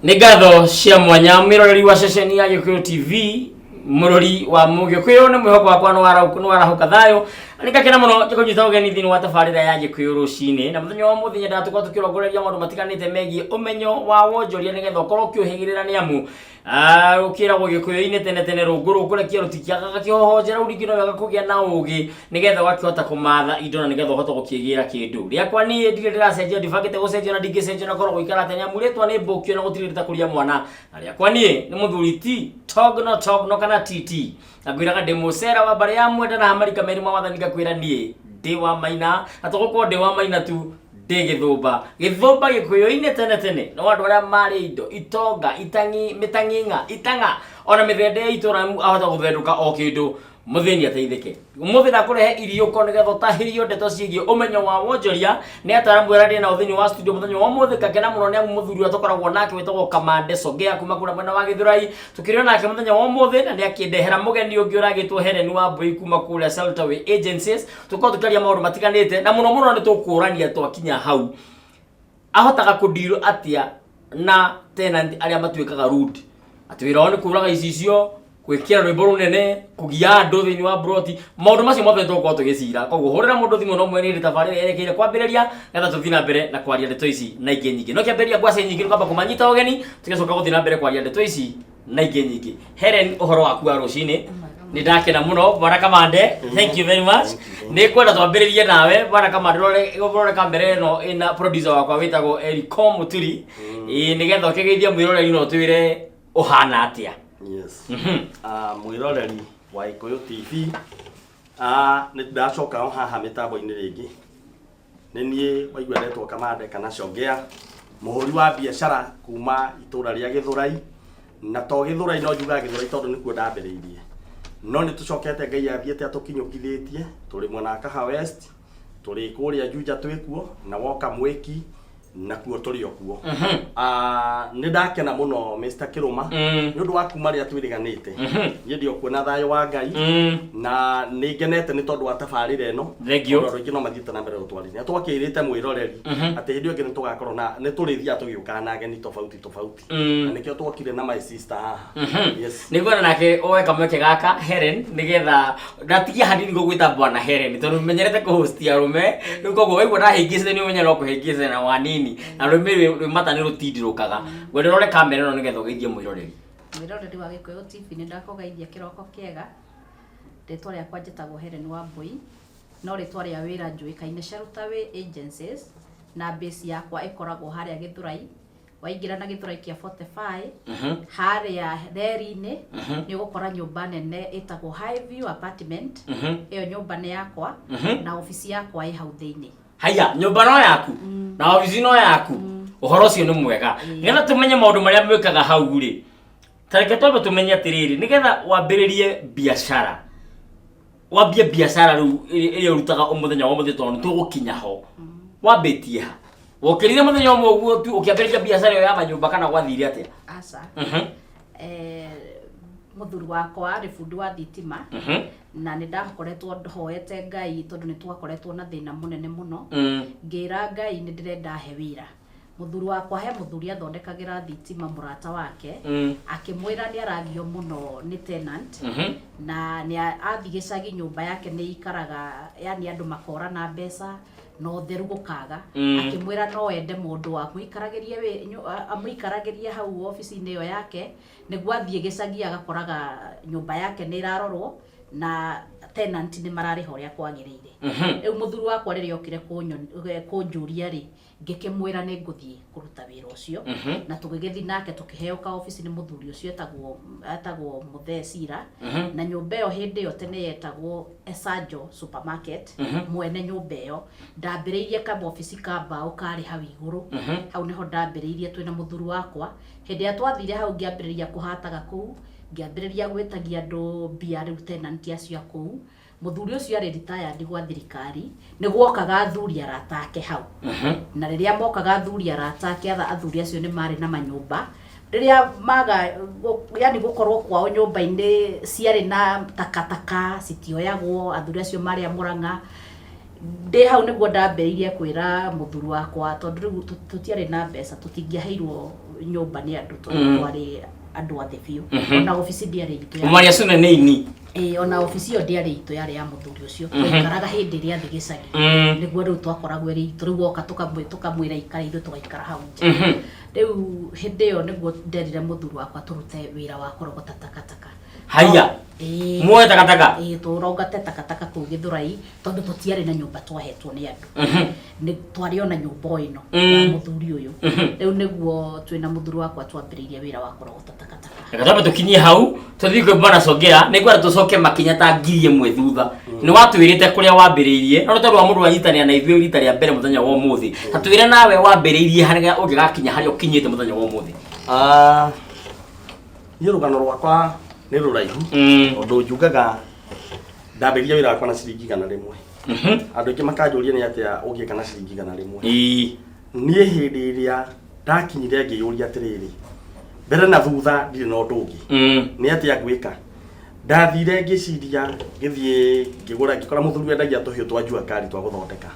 Nĩ ngatho cia mwanya mwĩroreri wa ceceni ya Gĩkũyũ TV, mũrori wa Mũgĩkũyũ, nĩ mwĩhoko wakwa nĩ warahũka thayũ. Na nĩ ngakena mũno ngĩkũnyita ũgeni thĩinĩ wa tabarĩra ya Gĩkũyũ rũcinĩ. Na mũthenya wa ũmũthĩ nyendaga tũkorwo tũkĩrongoreria maũndũ matiganĩte megiĩ ũmenyo wa wonjoria nĩgetha ũkorwo ũkĩũhĩgĩrĩra, nĩ amu ũkĩragwo Gĩkũyũ-inĩ tene tene, rũngũ rũkũrekia rũtikĩagaga kĩhohonjera. Rĩu ningĩ no wega kũgĩa na ũgĩ nĩgetha ũgakĩhota kũmatha indo na nĩgetha ũhote gũkĩgĩra kĩndũ. Rĩakwa niĩ ndirĩ ndĩracenjia, ndibangĩte gũcenjia na ndingĩcenjia, na korwo gũikara atĩa, nĩamu rĩtwa nĩ mbũkio na gũtirĩ rĩtakũria mwana. Na rĩakwa niĩ nĩ mũthuri ti Togno Togno kana TT, na ngwĩraga ndĩ mũcera wa mbarĩ ya Mwenda na hamarika merĩ ma wathani. Ngakwĩra niĩ ndĩ wa Maina, na tũgũkorwo ndĩ wa Maina tu, ndĩ Gĩthũmba. Gĩthũmba Gĩkũyũ-inĩ tene tene no andũ arĩa marĩ indo, itonga, itang'i, mĩtang'ing'a, itang'a, ona mĩthende ya itũra ahota gũthendũka o kĩndũ mũthĩni ateithĩke. Ũmũthĩ ndakũrehe iriũko nĩgetha ũtahĩrio ndeto ciĩgiĩ ũmenyo wa wonjoria nĩ ataaramu arĩa ndĩ nao thĩinĩ wa studio mũthenya wa ũmũthĩ. Ngakena mũno nĩ amu mũthuri ũrĩa tũkoragwo nake wĩtagwo Kamande Songea kuma kũrĩa mwena wa Gĩthũrai, tũkĩrĩ nake mũthenya wa ũmũthĩ, na nĩ akĩndehera mũgeni ũngĩ ũragĩtwo Helen Wambui kuma kũrĩa Shelterway Agencies. Tũkorwo tũkĩaria maũndũ matiganĩte, na mũno mũno nĩ tũkũrania twakinya hau ahotaga kũndirwo atĩa na tenant arĩa matuĩkaga rude, atĩ wĩra wao nĩ kũraga icicio, gwĩkĩra rwĩmbo rũnene, kũgia andũ thĩinĩ wa broti. Maũndũ macio mothe tũgũkorwo tũgĩcira. Koguo hũrĩra mũndũ thimũ no mwene hĩndĩ tabarĩra yerekeire kwambĩrĩria, nĩgetha tũthiĩ na mbere na kwaria ndeto ici na ingĩ nyingĩ. No kĩambĩrĩria ngwacĩ nyingĩ nĩ kwamba kũmanyita ũgeni, tũgĩcoka gũthiĩ na mbere kwaria ndeto ici na ingĩ nyingĩ. Helen, ũhoro waku wa rũcinĩ? Nĩ ndakena mũno, bwana Kamande, thank you very much. Nĩ kwenda twambĩrĩrie nawe, bwana Kamande. Rore rore kamera ĩno ĩna producer wakwa wĩtagwo Eriko Muturi, ĩĩ, nĩgetha ũkĩgeithia mwĩroreri na ũtwĩre ũhana atĩa. Yes. Mwĩroreri wa Gĩkũyũ TV, nĩ ndacoka o haha mĩtambo-inĩ rĩngĩ. Nĩ niĩ waigua ndetwo Kamande kana Congea, mũhũri wa biacara kuma itũra rĩa Gĩthũrai, na to Gĩthũrai, no njugaga Gĩthũrai tondũ nĩkuo ndambĩrĩirie. No nĩ tũcokete, Ngai athiĩte atũkinyũkithĩtie, tũrĩ mwena wa Kaha West, tũrĩ kũrĩa Juja twĩkuo, na woka Mwĩki nakuo tũrĩ o kuo. Nĩ ndakena mũno, Mr. Kĩrũma, nĩ ũndũ wa kuma rĩrĩa twĩrĩganĩte. Niĩ ndĩ o kuo na thayũ wa Ngai, na nĩ ngenete nĩ tondũ wa tabarĩra ĩno. Thank you. Tondũ andũ aingĩ no mathiĩte na mbere gũtwarithia. Twakĩrĩte mwĩroreri atĩ hĩndĩ ĩyo ĩngĩ nĩ tũgakorwo na nĩ tũrĩthiaga tũgĩũkaga na ageni tofauti tofauti. Na nĩkĩo twokire na my sister haha. Yes. Nĩ ngwenda nake oe kamweke gaka, Helen, nĩgetha ndatigia hanini gũgwĩta bwana Helen, tondũ menyerete kũhosti arũme rĩu. Koguo waigua ndahĩngĩcire, nĩ ũmenye no kũhĩngĩcire na wanini, na rũrĩmĩ rwĩ mata nĩ rũtindirũkaga. Ngwenda ũrore kamera ĩno nĩgetha ũgeithie mwĩroreri. Mwĩroreri wa Gĩkũyũ TV, nĩ ndakũgeithia kĩroko kĩega. Rĩtwa rĩakwa njĩtagwo Helen Wambui, no rĩtwa rĩa wĩra njũĩkaine Shelterway Agencies, na base yakwa ĩkoragwo harĩa Gĩthũrai. Waingĩra na Gĩthũrai kĩa 45, harĩa reri-inĩ, nĩ ũgũkora nyũmba nene ĩtagwo High View Apartment. Ĩyo nyũmba nĩ yakwa, na obici yakwa ĩ hau thĩinĩ. Haya, nyũmba no yaku na obici no yaku. Ũhoro ũcio nĩ mwega. Nĩgetha tũmenye maũndũ marĩa mwĩkaga hau rĩ, ta reke twambe tũmenye atĩrĩrĩ, nĩgetha wambĩrĩrie biacara, wambie biacara rĩu ĩrĩa ũrutaga mũthenya wa ũmũthĩ, tondũ nĩ tũgũkinya ho, wambĩtie ha? Wokĩrire mũthenya ũmwe ũguo tu ũkĩambĩrĩria biacara ĩyo ya manyũmba, kana gwathire atĩa? Aca. Mũthuri wakwa arĩ bundi wa thitima, na nĩ ndakoretwo hoete Ngai tondũ nĩ twakoretwo na thĩna mũnene mũno. Ngĩra Ngai nĩ ndĩrenda he wĩra. Mũthuri wakwa, he mũthuri athondekagĩra thitima, mũrata wake, akĩmwĩra nĩ aragio mũno nĩ tenant, na nĩ athiĩ gĩcagi nyũmba yake nĩ ikaraga, yani andũ makorana mbeca na ũtheru gũkaga. Akĩmwĩra no ende mũndũ amũikaragĩrie amũikaragĩrie hau obici-inĩ ĩyo yake, nĩguo athiĩ gĩcagi agakoraga nyũmba yake nĩ ĩrarorwo na tenant nĩ mararĩha ũrĩa kwagĩrĩire. Rĩu mũthuri wakwa rĩrĩa okire kũnjũria rĩ, ngĩkĩmwĩra nĩ ngũthiĩ kũruta wĩra ũcio. Na tũgĩgĩthiĩ nake, tũkĩheo ka obici nĩ mũthuri ũcio etagwo Mũthee Cira. Na nyũmba ĩyo hĩndĩ ĩyo tene yetagwo Esanjo Supermarket. Mwene nyũmba ĩyo, ndambĩrĩirie kamobici ka mbaũ karĩ hau igũrũ. Hau nĩho ndambĩrĩirie twĩna mũthuri wakwa. Hĩndĩ ĩrĩa twathire hau, ngĩambĩrĩria kũhataga kũu, ngĩambĩrĩria gwĩtagia andũ mbia, rĩu tenant acio a kũu. Mũthuri ũcio arĩ retired gwa thirikari, nĩ gwokaga athuri arata ake hau. Na rĩrĩa mokaga athuri arata ake, athuri acio nĩ marĩ na manyũmba. Rĩrĩa maga yani gũkorwo kwao nyũmba-inĩ ciarĩ na takataka citioyagwo, athuri acio marĩ a Mũrang'a. Ndĩ hau nĩguo ndambĩrĩirie kwĩra mũthuri wakwa, tondũ rĩu tũtiarĩ na mbeca, tũtingĩaheirwo nyũmba nĩ andũ tondũ twarĩ andũ athĩ biũ. Ona obici ndĩarĩ itũ Maria Sune nĩ ini. Ĩĩ, ona obici ĩyo ndĩarĩ itũ, yarĩ ya mũthuri ũcio. Twaikaraga hĩndĩ ĩrĩa athiĩ gĩcagi, nĩguo rĩu twakoragwo ĩrĩ itũ. Rĩu oka tũkamwĩra ikare, ithuĩ tũgaikara hau nja. Rĩu hĩndĩ ĩyo nĩguo nderire mũthuri wakwa tũrute wĩra wa kũrogota takataka. Haiya. Ĩĩ. Muoe takataka. Ĩĩ, tũrogate takataka kũu Gĩthũrai, tondũ tũtiarĩ na nyũmba twahetwo nĩ andũ. Nĩ twarĩ ona nyũmba o ĩno ya mũthuri ũyũ. Rĩu nĩguo twĩna mũthuri wakwa twambĩrĩirie wĩra wa kũrogota takataka. Reke twambe tũkinyie hau, tũthiĩ kwĩ Bwana Songea, nĩ ngwenda tũcoke makinya ta 1000 thutha. Nĩ watwĩrĩte kũrĩa wambĩrĩirie, no nĩ tondũ wa mũndũ wanyitanĩra na ithuĩ rita rĩa mbere mũthenya wa ũmũthĩ, ta twĩre nawe wambĩrĩirie harĩa ũngĩgakinya harĩa ũkinyĩte mũthenya wa ũmũthĩ. Ah, niĩ rũgano rwakwa nĩ rũraihu, tondũ njugaga ndambĩrĩria wĩra wakwa na ciringi 100. Andũ aingĩ makanjũria nĩ atĩa ũngĩka na ciringi 100. Niĩ hĩndĩ ĩrĩa ndakinyire ngĩyũria atĩrĩrĩ, mbere na thutha ndirĩ na ũndũ ũngĩ, nĩ atĩa ngwĩka? Ndathire ngĩciria, ngĩthiĩ ngĩgũra, ngĩkora mũthuri wendagia tũhiũ twa jua kali twa gũthondeka.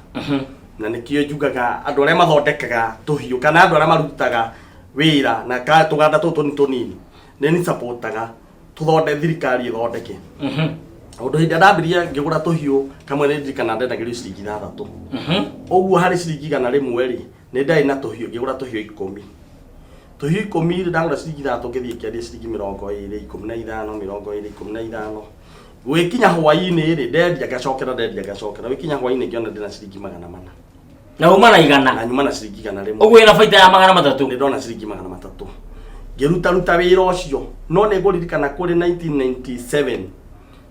Na nĩkĩo njugaga andũ arĩa mathondekaga tũhiũ kana andũ arĩa marutaga wĩra na tũganda tũtũ tũnini tũnini, nĩ ni supportaga tũthonde thirikari ĩthondeke. Tondũ hĩndĩ ĩrĩa ndambirie ngĩgũra tũhiũ kamwe, nĩ ndirikana ndendagĩrio ciringi 6. Ũguo harĩ ciringi 100 rĩ, nĩ ndarĩ na tũhiũ, ngĩgũra tũhiũ 10. Tũhiũ 10 rĩ, ndagũra ciringi 6, ngĩthiĩ ngĩendia ciringi 20, 15, 20, 15. Gwĩkinya hwaĩ-inĩ rĩ, ndendia ngacokera, ndendia ngacokera. Gwĩkinya hwaĩ-inĩ ngĩona ndĩna ciringi 400. Na uma na 100. Na nyuma na ciringi 100. Ũguo wĩna baita ya 300. Nĩ ndona ciringi 300. Ngĩruta ruta wĩra ũcio, no nĩ ngũririkana kũrĩ 1997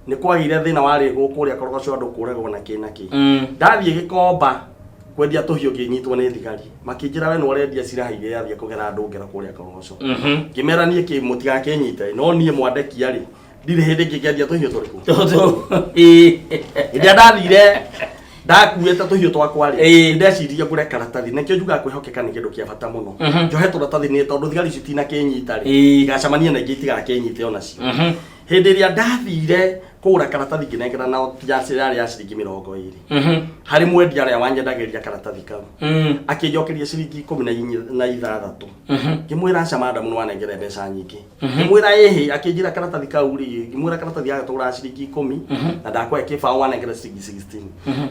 nĩ kwagĩire thĩna warĩ gũkũ ũrĩa Korogoco, andũ kũragwo na kĩ na kĩ. Ndathiĩ Gĩkomba kwendia tũhiũ, ngĩnyitwo nĩ thigari, makĩnjĩra we nĩ ũrendia ciraha iria yathiĩ kũgera andũ ngero kũrĩa Korogoco. Ngĩmera niĩ kĩ mũtigakĩnyite, no niĩ mwandekia rĩ, ndirĩ hĩndĩ ngĩkĩendia tũhiũ tũrĩkũ. Tũtũ. Ĩĩ. Hĩndĩ ĩrĩa ndathire ndakuĩte tũhiũ twakwa rĩ, ndeciririe ngũre karatathi. Nĩkĩo njugaga kwĩhokeka nĩ kĩndũ kĩa bata mũno. Njohe tũratathi nĩ tondũ thigari icio itinakĩnyita rĩ, igacemania na ingĩ itigakĩnyite onacio. Hĩndĩ ĩrĩa ndathire kũgũra karatathi, ngĩnengera nao yarĩ ya ciringi 20 harĩ mwendia ũrĩa wanyendagĩria karatathi kau, akĩnjokeria ciringi 16. Ngĩmwĩra, aca madam, nĩ wanengere mbeca nyingĩ. Ngĩmwĩra ĩhĩ. Akĩnjĩra karatathi kau rĩ, ngĩmwĩra karatathi gaka tũgũraga ciringi 10 na ndakwae kĩbaũ, wanengera ciringi 16.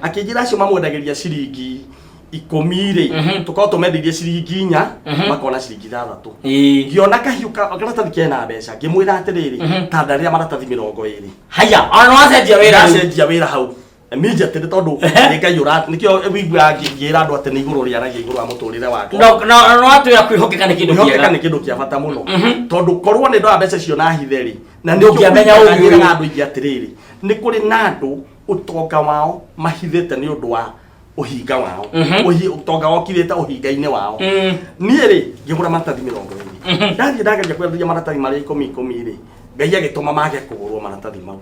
Akĩnjĩra acio mamwendagĩria ciringi 10 rĩ, tũkorwo tũmendeirie ciringi 4, makona ciringi 6. Ngĩona kahiũ karatathi kena mbeca, ngĩmwĩra atĩrĩrĩ, ta ndarĩra maratathi 20. Haya, ona nĩ wacenjia wĩra rĩu. Ndacenjia wĩra hau immediately, tondũ nĩ Ngai ũra nĩkĩo wiguaga ngĩra andũ atĩ nĩ igũrũ rĩaragia igũrũ wa mũtũrĩre wakwa. No watwĩra kwĩhokeka nĩ kĩndũ Kwĩhokeka kĩega. Nĩ kĩndũ kĩa bata mũno, tondũ korwo nĩ ndoya mbeca icio na hithe rĩ, na Ndũngĩamenya ũũgĩ ũyũ. Njĩraga andũ aingĩ atĩrĩrĩ, nĩ kũrĩ na andũ ũtonga wao mahithĩte nĩ ũndũ wa ũhinga wao. Ũtonga wao ũkirĩte ũhinga-inĩ wao. Niĩ rĩ, ngĩgũra maratathi 20, ndathiĩ ndageria kwenderia maratathi marĩa 10 10 rĩ, Ngai agĩtũma mage kũgũrwo maratathi mau.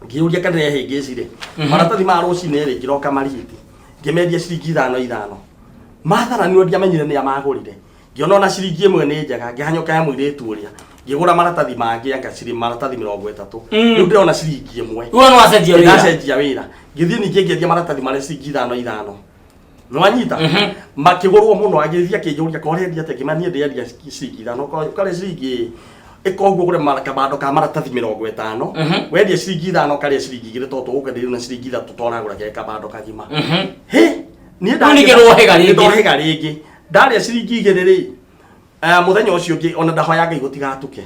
Ngĩũria kana nĩhĩngĩcire maratathi ma rũcinĩ rĩ, ngĩroka marigiti, ngĩmendia ciringi 5 5. Matharanio, ndiamenyire nĩa magũrire. Ngĩona ona ciringi 1 nĩ njega, ngĩhanyũka ya mũirĩtu ũrĩa, ngĩgũra maratathi mangĩ, anga ciri maratathi 30. Rĩu ndĩrona ciringi 1. Rĩu nĩ wacenjia wĩra. Ndacenjia wĩra, ngĩthiĩ ningĩ ngĩendia maratathi marĩa ciringi 5 5, nĩwanyita, makĩgũrwo mũno. Agĩthiĩ akĩnjũria ko ũrendia atĩa, ngĩmera niĩ ndĩrendia ciringi 5, ũkarĩa ciringi ĩka ũguo, ũgũre kabando ka maratathi 50, wendia ciringi 5, ũkarĩa ciringi 2, tondũ tũgũkwenderia na ciringi 3, tũragũra ke kabando kagima. Hĩ, niĩ Rĩu ningĩ nĩwohĩga rĩngĩ. Ndohĩga rĩngĩ, ndarĩa ciringi 2 rĩ, mũthenya ũcio ũngĩ ona ndahoya Ngai gũtigatuke.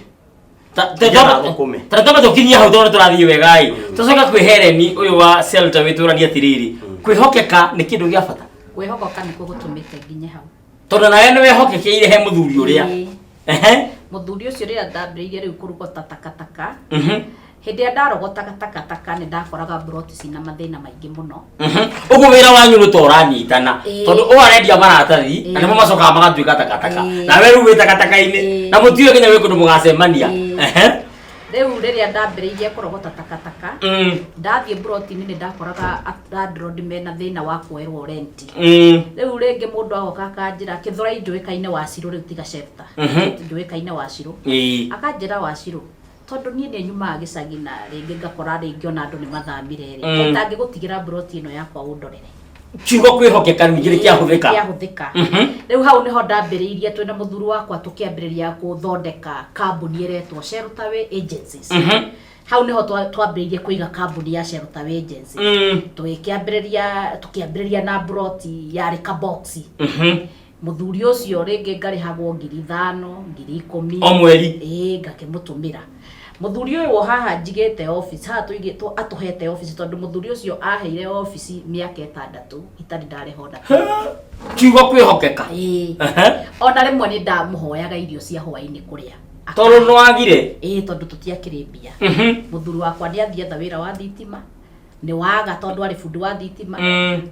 Nĩgetha thũkũme. Ta twambe tũkinyie hau, tondũ tũrathiĩ wega ĩ, tũcoke kwĩ Hereni ũyũ wa Celta wĩtũranie atĩrĩrĩ, kwĩhokeka nĩ kĩndũ gĩa bata. Kwĩhokoka nĩkuo gũtũmĩte nginye hau. Tondũ nawe nĩ wehokekeire he mũthuri ũrĩa. Ĩĩ. Mũthuri ũcio, rĩrĩa ndambĩrĩirie rĩu kũrogota takataka, hĩndĩ ĩrĩa ndarogotaga takataka, nĩ ndakoraga mburoti cina mathĩna maingĩ mũno. Ũguo wĩra wanyu nĩ ta ũranyitana, tondũ ũyũ arendia maratathi na nĩmo macokaga magatuĩka takataka, nawe rĩu wĩ takataka-inĩ, na mũtiũĩ nginya wĩ kũndũ mũgacemania. Rĩu rĩrĩa ndambĩrĩirie kũrogota takataka, ndathiĩ mburoti-inĩ nĩ ndakoraga landlord mena thĩna wa kuoerwo renti. Rĩu rĩngĩ mũndũ agoka akanjĩra, Kĩthũrai njũĩkaine Wacirũ, rĩu tiga Shefta, njũĩkaine Wacirũ. Akanjĩra, Wacirũ, Tondũ niĩ nĩ nyumaga gĩcagi na rĩngĩ ngakora rĩngĩ ona andũ nĩ mathamire rĩ, itangĩgũtigĩra mburoti ĩno yakwa ũndorere. Kiugo kwĩhokeka ningĩ nĩ kĩahũthĩka. Kĩahũthĩka. Rĩu hau nĩho ndambĩrĩirie twĩna mũthuri wakwa, tũkĩambĩrĩria gũthondeka kambuni ĩretwo Shelterway Agencies. Hau nĩho twambĩrĩirie kũiga kambuni ya Shelterway Agencies. Tũkĩambĩrĩria na mburoti yarĩ kaboxi. Mũthuri ũcio rĩngĩ ngarĩhagwo 5,000, 10,000 O mweri. Ĩĩ, ngakĩmũtũmĩra. Mũthuri ũyũ o haha njigĩte office haha tũigĩtwo, atũhete office, tondũ mũthuri ũcio aheire office mĩaka 6 itarĩ ndarĩha ona. Kiugo kwĩhokeka. Ĩĩ. Ona rĩmwe nĩ ndamũhoyaga irio cia hwaĩ-inĩ kũrĩa. Tondũ nĩwagire. Ĩĩ, tondũ tũtiakĩrĩ mbia. Mũthuri wakwa nĩ athiĩ etha wĩra wa thitima, nĩ waga, tondũ arĩ bundi wa thitima.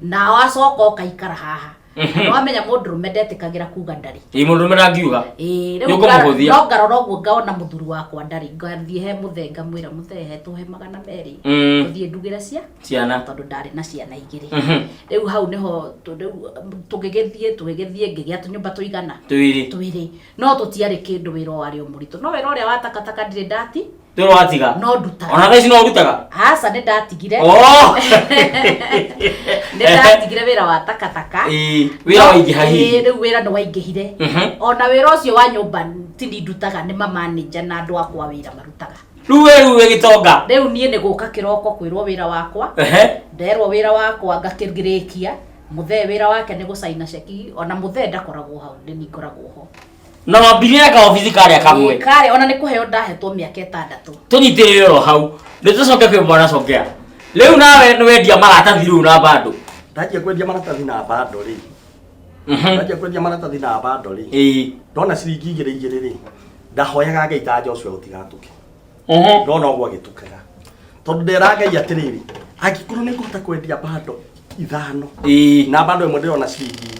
Nao acoka ũkaikara haha. Na wamenya mũndũrũme ndetĩkagĩra kuga ndarĩ. Ĩ, mũndũrũme ndangiuga. Ĩĩ, rĩu Nĩ ũkũmũhũthia. No ngarora ũguo ngaona mũthuri wakwa ndarĩ, ngathiĩ he mũthee ngamwĩra, mũthee he tũhe 200 tũthiĩ ndugĩre cia ciana, tondũ ndarĩ na ciana 2. Rĩu hau nĩho rĩu tũgĩgĩthiĩ ngĩgĩa tũnyũmba tũigana 2. 2, no tũtiarĩ kĩndũ, wĩra warĩ o mũritũ, no wĩra ũrĩa wa takataka ndirĩ ndati Twĩrĩ watiga. No ndutaga. Ona thaa ici no ũrutaga? Aca, nĩ ndatigire. Oh! Nĩ ndatigire wĩra wa takataka. Ĩĩ, wĩra waingĩha hihi. Ĩĩ, rĩu wĩra nĩ waingĩhire. Ona wĩra ũcio wa nyũmba ti ni ndutaga, nĩ mamanĩnja na andũ akwa wĩra marutaga. Rĩu we rĩu wĩ gĩtonga. Rĩu niĩ nĩ gũka kĩroko kwĩrwo wĩra wakwa. Nderwo wĩra wakwa ngakĩrĩkia. Mũthee wĩra wake nĩ gũcaina ceki, ona mũthee ndakoragwo hau, nĩ niĩ ngoragwo ho. Na wambirie na kaobici karĩa kamwe. Ĩĩ, karĩa ona nĩ kũheo ndahetwo mĩaka 6. Tũnyitĩrĩre oro hau, nĩ tũcoke kwĩ mwana Songea. Rĩu nawe nĩ wendia maratathi rĩu na bando. Ndanjia kwendia maratathi na bando rĩ. Ndanjia kwendia maratathi na bando rĩ. Ndona ciringi 2 2 rĩ. Ndahoyaga Ngai ta Joshua gũtigatuke. Ndona ũguo agĩtukaga. Tondũ ndera Ngai atĩrĩrĩ, angĩkorwo nĩ ngũhota kwendia bando 5. Na bando ĩmwe ndĩrona ciringi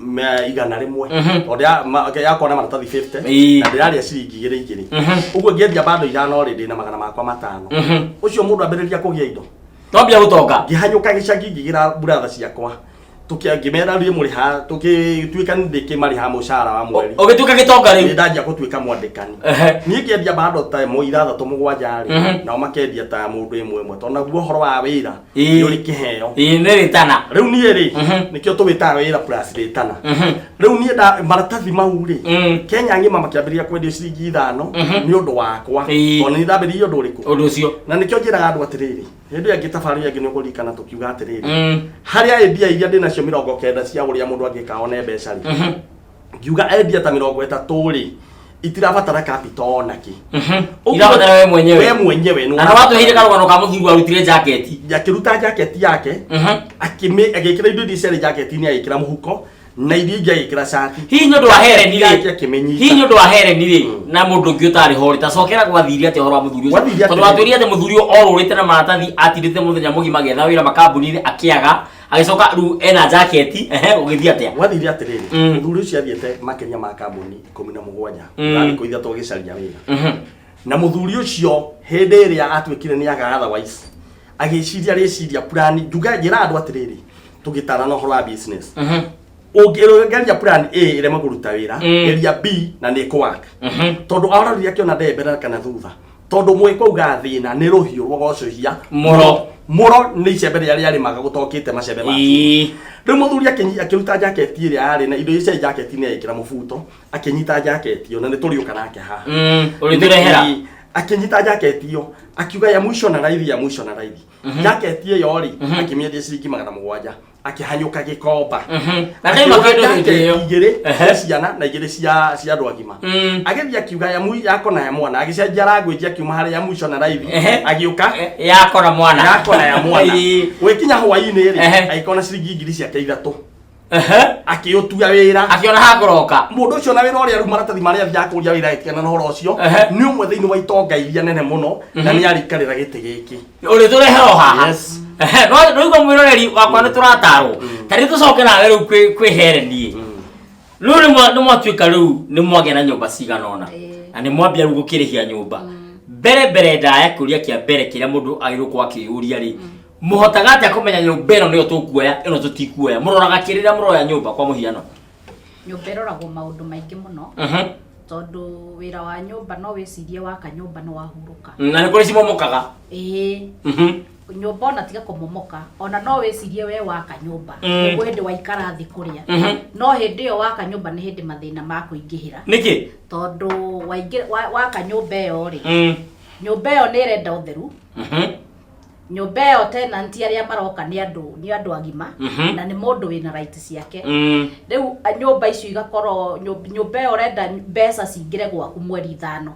100. Tondũ yakwa na maratathi 50. Na ndĩrarĩa ciringi 2 2. Ũguo ngĩendia bando 5 rĩ, ndĩna 500. Ũcio mũndũ ambĩrĩria kũgĩa indo. Twambia gũtonga. Ngĩhanyũka gĩcagi ngĩgĩra buratha ciakwa. Ngĩmera rĩ mũrĩha, tũgĩtuĩka nĩ ndĩkĩmarĩha mũcara wa mweri. Ũgĩtuĩka gĩtonga rĩu? Nĩ ndanjia gũtuĩka mwandĩkani. Niĩ ngĩendia bando ta ĩmwe, 6, 7 rĩ, nao makendia ta mũndũ ĩmwe ĩmwe, tondũ naguo ũhoro wa wĩra nĩ ũrĩ kĩheo. Ĩĩ, nĩ rĩtana. Rĩu niĩ rĩ, nĩkĩo tũwĩtaga wĩra plus rĩtana. Rĩu niĩ nda maratathi mau rĩ, Kenya ng'ima makĩambĩrĩria kwendio ciringi 5 nĩ ũndũ wakwa. Tondũ nĩ ndambĩrĩirie ũndũ ũrĩkũ? Ũndũ ũcio. Na nĩkĩo njĩraga andũ atĩrĩrĩ, hĩndĩ ĩyo ĩngĩ tabarĩra ĩngĩ nĩ ũkũririkana tũkiuga atĩrĩrĩ, harĩa mbia iria ndĩ nacio 90 cia ũrĩa mũndũ angĩka one mbeca rĩ, ngiuga endia ta 30 rĩ, itirabatara capital ona kĩ. Irabatara we mwenyewe. We mwenyewe. Na nĩ watũheire karũgano ka mũthuri warutire jaketi. Akĩruta jaketi yake, agĩkĩra indo iria ciarĩ jaketi-inĩ, agĩkĩra mũhuko, na iria ingĩ agĩkĩra cati. Hihi nĩ ũndũ wa Hereni rĩ? Yake akĩmĩnyita. Hihi nĩ ũndũ wa Hereni rĩ, na mũndũ ũngĩ ũtarĩ ho rĩ, ta cokera gwathire atĩa ũhoro wa mũthuri ũcio? Gwathire Tondũ atĩrĩrĩ. watwĩrire atĩ mũthuri ũyũ orũrĩte na maratathi, atindĩte mũthenya mũgima agĩetha wĩra makambuni-inĩ akĩaga, agĩcoka rĩu ena jaketi, ũgĩthiĩ atĩa? Gwathire atĩrĩrĩ, mũthuri ũcio athiĩte makĩria ma kambuni 17, thikũ 3 agĩcaria wĩra. Na mũthuri ũcio hĩndĩ ĩrĩa atuĩkire nĩ aga otherwise, agĩciria rĩciria plan, njuga njĩra andũ atĩrĩrĩ, tũgĩtarana ũhoro wa business. Ũngĩgeria plan A ĩreme kũruta wĩra, geria B na nĩ ĩkũwork. Tondũ arorire akĩona ndembere kana thutha. Tondũ mwĩko uga thĩna nĩ rũhiũ rwa gũcũhia Mũro. Mũro nĩ icembe rĩrĩa rĩarĩmaga gũtokĩte macembe ma cuma. Rĩu mũthuri akĩruta jaketi ĩrĩa yarĩ na indo iria ciarĩ jaketi-inĩ agĩkĩra mũbuto, akĩnyita jaketi ĩyo, na nĩ tũrĩũka nake haha. Ũrĩtũrehera. Akĩnyita jaketi ĩyo, akiuga ya mwisho na raithi, ya mwisho na raithi. Jaketi ĩyo rĩ, akĩmĩendia ciringi 700. Akĩhanyũka gĩkomba. Na kaima Akĩgũra kĩndũ hĩndĩ ĩyo. jaketi 2 cia ciana na 2 cia andũ agima. Agĩthiĩ akiuga ya yako na ya mwana, agĩcenjia language akiuma harĩ ya mwisho na raithi. Agĩũka Yako na mwana. Yako na ya mwana. Gwĩkinya hwaĩ-inĩ rĩ, agĩkorwo na ciringi ngiri ciake 3. Akĩũtua wĩra. Akĩona hakũroka. Mũndũ ũcio na wĩra ũrĩa rĩu maratathi marĩa athiaga kũria wĩra agĩtigana na ũhoro ũcio, nĩ ũmwe thĩinĩ wa itonga iria nene mũno, na nĩ arikarĩra gĩtĩ gĩkĩ. Ũrĩtũrehera o haha. Yes. No rĩu mwĩroreri wakwa nĩ tũratarwo. Ta rĩu tũcoke nawe rĩu kwĩ Hereni. Rĩu nĩ mwatuĩka rĩu nĩ mwagĩa na nyũmba cigana ũna. Na nĩ mwambia rĩu gũkĩrĩhia nyũmba. Mbere mbere ndaya kĩũria kĩa mbere kĩrĩa mũndũ agĩrĩirwo gũkorwo akĩyũria rĩ, mũhotaga atĩa kũmenya nyũmba ĩno nĩyo tũkuoya, ĩno tũtikuoya? Mũroraga kĩ rĩrĩa mũroya nyũmba kwa mũhiano? Nyũmba ĩroragwo maũndũ maingĩ mũno. Tondũ wĩra wa nyũmba no wĩcirie waka nyũmba nĩ wahurũka. Na nĩ kũrĩ cimomokaga. Ĩĩ. Nyũmba ona tiga kũmomoka, ona no wĩcirie we waka nyũmba nĩguo hĩndĩ waikara thĩ kũrĩa. No hĩndĩ ĩyo waka nyũmba nĩ hĩndĩ mathĩna makũingĩhĩra. Nĩkĩ? Tondũ waka nyũmba ĩyo rĩ, nyũmba ĩyo nĩ ĩrenda ũtheru. Nyũmba ĩyo tenant arĩa maroka nĩ andũ agima na nĩ mũndũ wĩna right ciake. Rĩu nyũmba icio igakorwo nyũmba ĩyo ũrenda mbeca cingĩre gwaku mweri 5.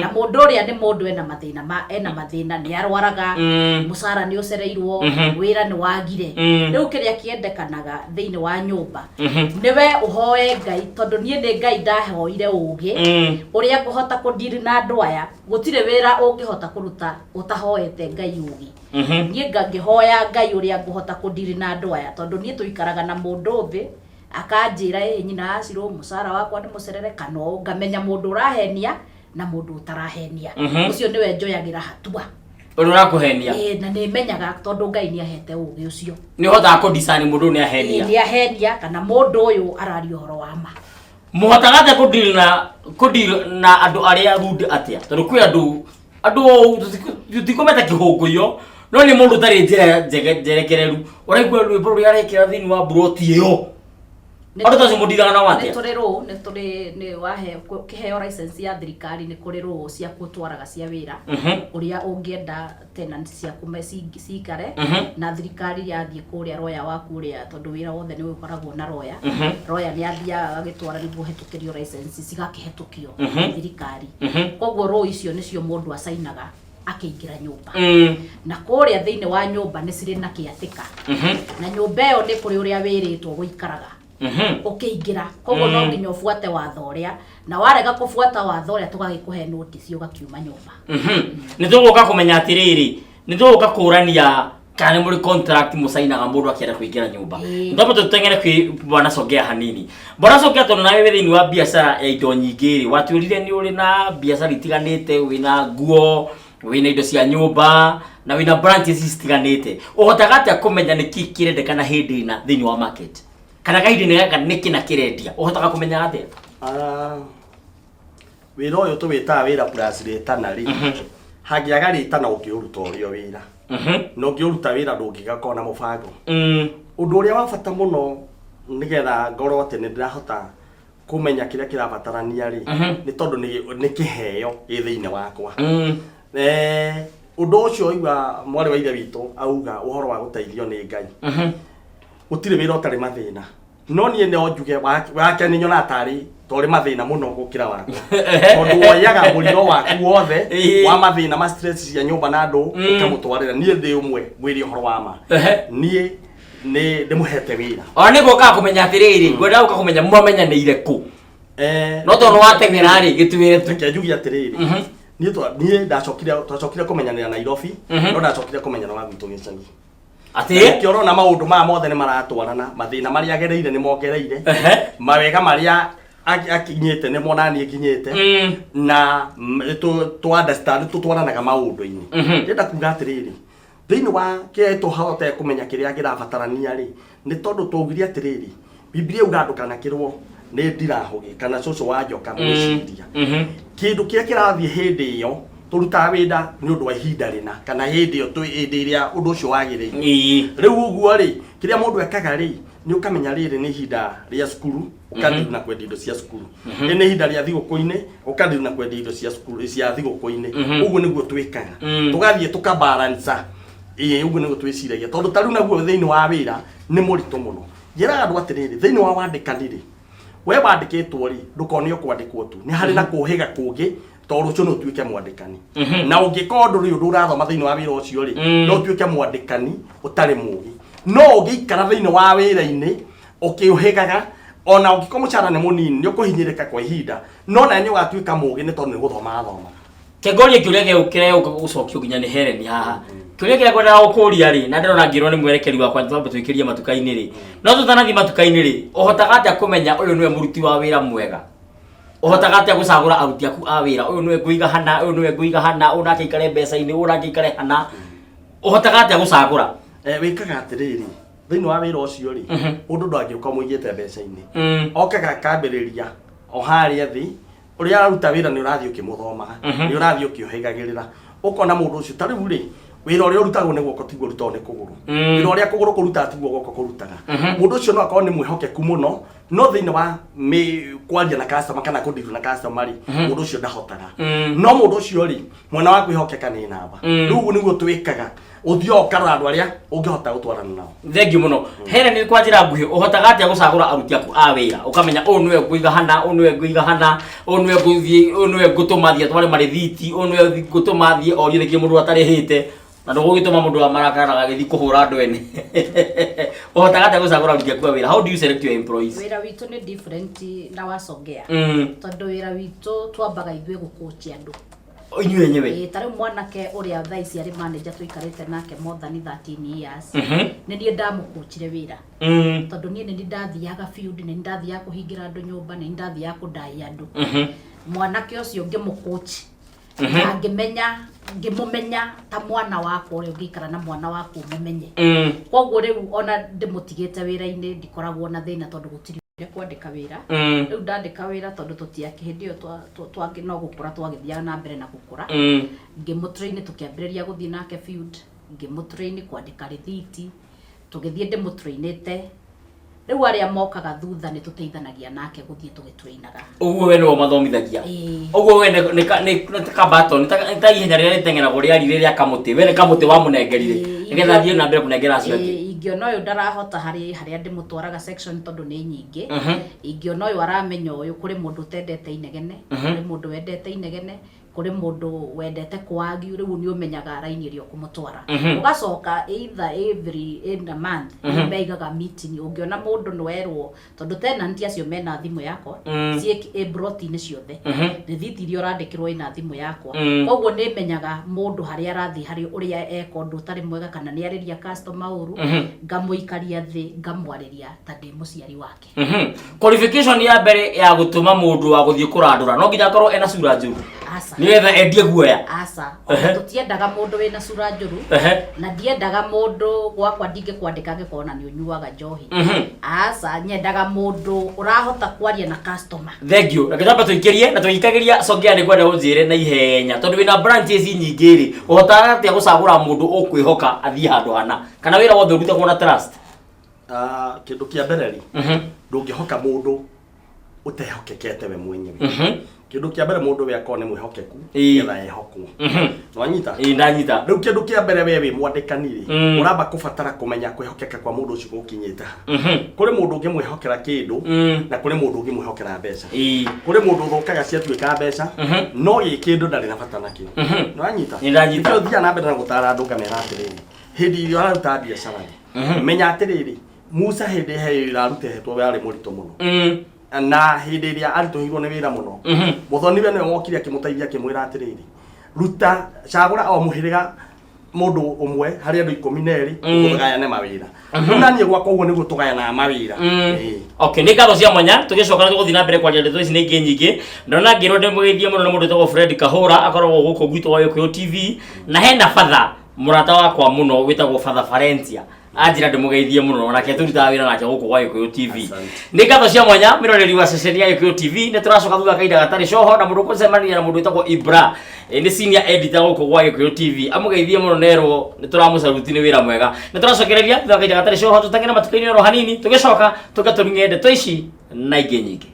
Na mũndũ ũrĩa nĩ mũndũ ena mathĩna ma ena mathĩna, nĩ arwaraga, mũcara nĩ ũcereirwo, wĩra nĩ wagire. Rĩu kĩrĩa kĩendekanaga thĩinĩ wa nyũmba nĩwe ũhoe Ngai, tondũ niĩ nĩ Ngai ndahoire ũgĩ ũrĩa ngũhota kũndiri na andũ aya. Gũtirĩ wĩra ũngĩhota kũruta ũtahoete Ngai ũgĩ. Niĩ ngĩhoya Ngai ũrĩa ngũhota kũndiri na andũ aya, tondũ niĩ tũikaraga na mũndũ thĩ akanjĩra ĩ nyina acirwo mũcara wakwa nĩ mũcerere, kana ũũ, ngamenya mũndũ ũrahenia na mũndũ ũtarahenia. Ũcio nĩwe njoyagĩra hatua. Ũrĩa ũrakũhenia. Ĩĩ, na nĩ menyaga tondũ Ngai nĩ ahete ũgĩ ũcio. Nĩ ũhotaga kũdiscern mũndũ ũyũ nĩ ahenia. Ĩĩ, nĩ ahenia kana mũndũ ũyũ araria ũhoro wa ma. Mũhotaga atĩa kũdeal na andũ arĩa rude atĩa? Tondũ kwĩ andũ tũtikũmeta kĩhũngũyo, no nĩ mũndũ ũtarĩ njĩra njerekereru. Ũraigua rwĩmbo rũrĩa arekĩra thĩinĩ wa mburoti ĩyo. Andũ ta acio mũndiraga nao atĩa? Nĩ tũrĩ rũũ, nĩ tũrĩ, nĩ wahe, kĩheo license ya thirikari nĩ kũrĩ rũũ cia gũtwaraga cia wĩra. Ũrĩa ũngĩenda tenant ciaku cikare, na thirikari yathiĩ kũrĩa roya waku ũrĩa, tondũ wĩra wothe nĩ ũkoragwo na roya. Roya nĩ athiaga agagĩtwara nĩguo ũhetũkĩrio license, cigakĩhetũkio nĩ thirikari. Koguo rũũ icio nĩcio mũndũ acainaga akĩingĩra nyũmba. Na kũrĩa thĩinĩ wa nyũmba nĩ cirĩ na kĩatĩka. Na nyũmba ĩyo nĩ kũrĩ ũrĩa wĩrĩtwo gũikaraga. Ũkĩingĩra. Koguo no nginya ũbuate watho ũrĩa, na warega kũbuata watho ũrĩa tũgagĩkũhe notice ũgakiuma nyũmba. Nĩ tũgũka kũmenya atĩrĩrĩ, nĩ tũgũka kũrania kana nĩ mũrĩ contract mũcainaga mũndũ akĩenda kũingĩra nyũmba. Ndamba tũteng'ere kwĩ Bwana Songea hanini. Bwana Songea, tondũ nawe wĩ thĩinĩ wa biacara ya indo nyingĩ rĩ, watwĩrire nĩ ũrĩ na biacara itiganĩte, wĩna nguo, wĩna indo cia nyũmba, na wĩna branches citiganĩte. Ũhotaga atĩa kũmenya nĩkĩ kĩrendekana hĩndĩ ĩna thĩinĩ wa market? Kana kahinda-inĩ gaka nĩkĩ na kĩrendia? Ũhotaga kũmenya atĩa? Wĩra ũyũ tũwĩtaga wĩra plus rĩtana rĩ, hangĩaga rĩtana ũngĩũruta ũrĩ o wĩra. Na ũngĩũruta wĩra ndũngĩgakorwo na mũbango. Ũndũ ũrĩa wa bata mũno nĩgetha ngorwo atĩ nĩ ndĩrahota kũmenya kĩrĩa kĩrabatarania rĩ, nĩ tondũ nĩ kĩheo gĩ thĩinĩ wakwa. Ũndũ ũcio waigua mwarĩ wa ithe witũ auga ũhoro wa gũteithio nĩ Ngai. Gũtirĩ wĩra ũtarĩ mathĩna. No niĩ no njuge wake nĩ nyonaga tarĩ torĩ mathĩna mũno gũkĩra wakwa. Tondũ woyaga mũrigo waku wothe wa mathĩna ma stress cia nyũmba na andũ ũkamũtwarĩra. Niĩ ndĩ ũmwe ngwĩre ũhoro wa ma. Niĩ nĩ ndĩmũhete wĩra. Ona nĩ ngũkaga kũmenya atĩrĩrĩ, ngwendaga gũka kũmenya mwamenyanĩire kũ. No tondũ wateng'era rĩ, gĩtuĩre tu. Reke njuge atĩrĩrĩ. Niĩ niĩ twacokire kũmenyanĩra Nairobi, no ndacokire kũmenyana wa gwitũ gĩcagi. Atĩ? Nĩkĩo ũrona maũndũ maya mothe nĩ maratwarana, mathĩna marĩa agereire nĩ mongereire, mawega marĩa akinyĩte nĩ mona niĩ nginyĩte, na tũ understand tũtwaranaga maũndũ-inĩ. Ndĩrenda kuga atĩrĩrĩ, thĩinĩ wa kĩrĩa tũhote kũmenya kĩrĩa kĩrabatarania rĩ, nĩ tondũ twaugire atĩrĩrĩ, Bibilia yuga ndũkanakĩrwo nĩ ndirahũgĩ kana cũcũ wa njoka mwĩciria. Kĩndũ kĩrĩa kĩrathiĩ hĩndĩ ĩyo tũrutaga wĩra nĩ ũndũ wa ihinda rĩna kana hĩndĩ ĩyo twĩ hĩndĩ ĩrĩa ũndũ ũcio wagĩrĩire. Rĩu ũguo rĩ, kĩrĩa mũndũ ekaga rĩ, nĩ ũkamenya rĩrĩ nĩ ihinda rĩa cukuru, ũkandiru na kwendia indo cia cukuru. Rĩrĩ nĩ ihinda rĩa thigũkũ-inĩ, ũkandiru na kwendia indo cia cukuru cia thigũkũ-inĩ. Ũguo nĩguo twĩkaga. Tũgathiĩ tũkabalanca. Ĩĩ, ũguo nĩguo twĩciragia. Tondũ ta rĩu naguo thĩinĩ wa wĩra nĩ mũritũ mũno. Njĩraga andũ atĩrĩrĩ, thĩinĩ wa wandĩkani rĩ, we wandĩkĩtwo rĩ, ndũkonio kwandĩkwo tu. Nĩ harĩ na kũhĩga kũngĩ, tondũ rũciũ no ũtuĩke mwandĩkani. Na ũngĩkorwo ndũrĩ ũndũ ũrathoma thĩinĩ wa wĩra ũcio rĩ, no ũtuĩke mwandĩkani ũtarĩ mũgĩ. No ũngĩikara thĩinĩ wa wĩra-inĩ, ũkĩũhĩgaga, ona ũngĩkorwo mũcara nĩ mũnini, nĩ ũkũhinyĩrĩka kwa ihinda, no nawe nĩ ũgatuĩka mũgĩ nĩ tondũ nĩ gũthoma wathomaga. Kengorie kĩũria kĩrĩa gĩũka gũcokio nginya nĩ Helen haha. Kĩũria kĩrĩa ngwendaga gũkũria rĩ, na ndĩrona ngĩrwo nĩ mwerekeri wakwa twambe twĩkĩrie matuka-inĩ rĩ. No tũtanathiĩ matuka-inĩ rĩ, ũhotaga atĩa kũmenya ũyũ nĩwe mũruti wa wĩra mwega? Ũhotaga atĩa gũcagũra aruti aku a wĩra? Ũyũ nĩwe ngũiga hana, ũyũ nĩwe ngũiga hana, ũyũ nake aikare mbeca-inĩ, ũyũ nake aikare hana. Ũhotaga atĩa gũcagũra? Wĩkaga atĩrĩrĩ, thĩinĩ wa wĩra ũcio rĩ, mũndũ ndangĩũka mũigĩte mbeca-inĩ. Okaga akambĩrĩria o harĩa thĩ, Ũrĩa araruta wĩra nĩ ũrathiĩ ũkĩmũthomaga, nĩ ũrathiĩ ũkĩũhĩgagĩrĩra, ũkona mũndũ ũcio ta rĩu rĩ, wĩra ũrĩa ũrutagwo nĩ guoko tiguo ũrutagwo nĩ kũgũrũ, wĩra ũrĩa kũgũrũ kũrutaga tiguo guoko kũrutaga. Mũndũ ũcio no akorwo nĩ mwĩhokeku mũno, no thĩinĩ wa kwaria na customer kana kũndiru na customer rĩ, mũndũ ũcio ndahotaga. No mũndũ ũcio rĩ, mwena wa kwĩhokeka nĩ namba. Rĩu ũguo nĩguo twĩkaga, ũthiaga ũkarora andũ arĩa ũngĩhota gũtwarana nao. Thengiũ mũno. Helen, nĩ kwa njĩra nguhĩ, ũhotaga atĩa gũcagũra aruti aku a wĩra, ũkamenya ũyũ nĩwe ngũiga hana, ũyũ nĩwe ngũiga hana, ũyũ nĩwe ngũthiĩ, ũyũ nĩwe ngũtũma thiĩ atware marĩthiti, ũyũ nĩwe ngũtũma thiĩ orie nĩkĩ mũndũ atarĩhĩte, na ndũgũgĩtũma mũndũ wa marakara ndagagĩthiĩ kũhũra andũ ene? Ũhotaga atĩa gũcagũra aruti aku a wĩra? How do you select your employees? Wĩra witũ nĩ different na wacongea, tondũ wĩra witũ twambaga ithuĩ gũkũci andũ. Inyuĩ enyewe? Ĩĩ, ta rĩu mwanake ũrĩa thaa ici arĩ manager tũikarĩte nake more than 13 years, nĩ niĩ ndamũkũnjire wĩra, tondũ niĩ nĩ niĩ ndathiaga field, nĩ niĩ ndathiaga kũhingĩra andũ nyũmba, nĩ niĩ ndathiaga kũndai andũ. Mwanake ũcio ngĩmũkũci na ngĩmenya, ngĩmũmenya ta mwana wakwa ũrĩa ũngĩikara na mwana waku ũmũmenye. Koguo rĩu ona ndĩmũtigĩte wĩra-inĩ ndikoragwo na thĩna, tondũ gũtirĩ kwandĩka wĩra. Rĩu ndandĩka wĩra, tondũ tũtiakĩ hĩndĩ ĩyo no gũkũra twagĩthiaga na mbere na gũkũra, ngĩmũtrain, tũkĩambĩrĩria gũthiĩ nake field, ngĩmũtrain kwandĩka rĩthiti, tũgĩthiĩ ndĩmũtrainĩte. Rĩu arĩa mokaga thutha nĩ tũteithanagia nake gũthiĩ tũgĩtrainaga. Ũguo we nĩwe ũmathomithagia? Ĩĩ. Ũguo we nĩ ta kabato, nĩ ta ihenya rĩrĩa rĩteng'eragwo rĩa riri rĩa kamũtĩ, we nĩ kamũtĩ wamũnengerire nĩgetha athiĩ na mbere kũnengera acio angĩ. Ĩĩ, ingĩona ũyũ ndarahota harĩ harĩa ndĩmũtwaraga section, tondũ nĩ nyingĩ, ingĩona ũyũ aramenya ũyũ, kũrĩ mũndũ ũtendete inegene, kũrĩ mũndũ wendete inegene, kũrĩ mũndũ wendete kwagiu, rĩu nĩ ũmenyaga raini ĩrĩa ũkũmũtwara. Ũgacoka either every in a month meigaga meeting, ũngĩona mũndũ nĩ werwo, tondũ tenant acio mena thimũ yakwa, ciĩ ĩ broti-inĩ ciothe, rĩthiti iria ũrandĩkĩrwo ĩna thimũ yakwa. Koguo nĩ menyaga mũndũ harĩa arathiĩ, harĩ ũrĩa eka ũndũ ũtarĩ mwega kana nĩ arĩria customer ũru, ngamũikaria thĩ, ngamwarĩria ta ndĩ mũciari wake. Qualification ya mbere ya gũtũma mũndũ wa gũthiĩ kũrandũra, no nginya akorwo ena cura njũru? Aca. Nĩgetha endie guoya? Aca, ona tũtiendaga mũndũ wĩna cura njũru, na ndiendaga mũndũ gwakwa, ndingĩkwandĩka angĩkorwo na nĩ ũnyuaga njohi. Aca, nyendaga mũndũ ũrahota kwaria na customer. Thank you. Reke twambe tũikĩrie na tũgĩikagĩria Songea, nĩ kwenda ũnjĩre na ihenya, tondũ wĩna branches nyingĩ rĩ, ũhotaga atĩa gũcagũra mũndũ ũkwĩhoka athiĩ handũ hana, kana wĩra wothe ũrutagwo na trust? Ah, kĩndũ kĩa mbere rĩ, ndũngĩhoka mũndũ ũtehokekete we mwenyewe. Kĩndũ kĩa mbere, mũndũ we akorwo nĩ mwĩhokeku, nĩgetha ehokwo. Nĩwanyita? Ĩĩ, ndanyita. Rĩu kĩndũ kĩa mbere, we wĩ mwandĩkani rĩ, ũramba kũbatara kũmenya kwĩhokeka kwa mũndũ ũcio gũkinyĩte ha. Kũrĩ mũndũ ũngĩmwĩhokera kĩndũ, na kũrĩ mũndũ ũngĩmwĩhokera mbeca. Kũrĩ mũndũ ũthũkaga ciatuĩka mbeca, no gĩ kĩndũ ndarĩ na bata nakĩo. Nĩwanyita? Nĩ ndanyita. Nĩkĩo thiaga na mbere na gũtara andũ, ngamera atĩrĩrĩ, hĩndĩ ĩrĩa ũraruta biacara rĩ, menya atĩrĩrĩ, Musa hĩndĩ he wĩra arutĩtwo warĩ mũritũ mũno, na hĩndĩ ĩrĩa aritũhĩirwo nĩ wĩra mũno, mũthoni we nĩwe wokire akĩmũteithia, akĩmwĩra atĩrĩrĩ, ruta, cagũra o mũhĩrĩga mũndũ ũmwe harĩ andũ 12, tũgayane mawĩra. Rĩu na niĩ gwakwa ũguo nĩguo tũgayanaga mawĩra. Ĩĩ. Okay, nĩ ngatho cia mwanya. Tũgĩcoka nĩ tũgũthiĩ na mbere kwaria ndeto ici nĩ ingĩ nyingĩ. Ndona ngĩrwo ndĩmũgeithie mũno nĩ mũndũ wĩtagwo Fred Kahũra, akoragwo gũkũ gwitũ wa Gĩkũyũ TV, na hena batha mũrata wakwa mũno wĩtagwo Father Valencia, anjĩra ndĩmũgeithie mũno, nake tũrutaga wĩra nake gũkũ gwa Gĩkũyũ TV. Asante. Nĩ ngatho cia mwanya, mĩroreri wa ceceni ya Gĩkũyũ TV. Nĩ tũracoka thutha kahinda gatarĩ coho na mũndũ ũkũcemania na mũndũ wĩtagwo Ibra. Nĩ senior editor gũkũ gwa Gĩkũyũ TV, amũgeithie mũno, nerwo nĩ tũramũcaruti nĩ wĩra mwega. Nĩ tũracokereria thutha kahinda gatarĩ coho, tũteng'ere matukũ-inĩ oro hanini, tũgĩcoka tũke tũrung'e ndeto ici na ingĩ nyingĩ.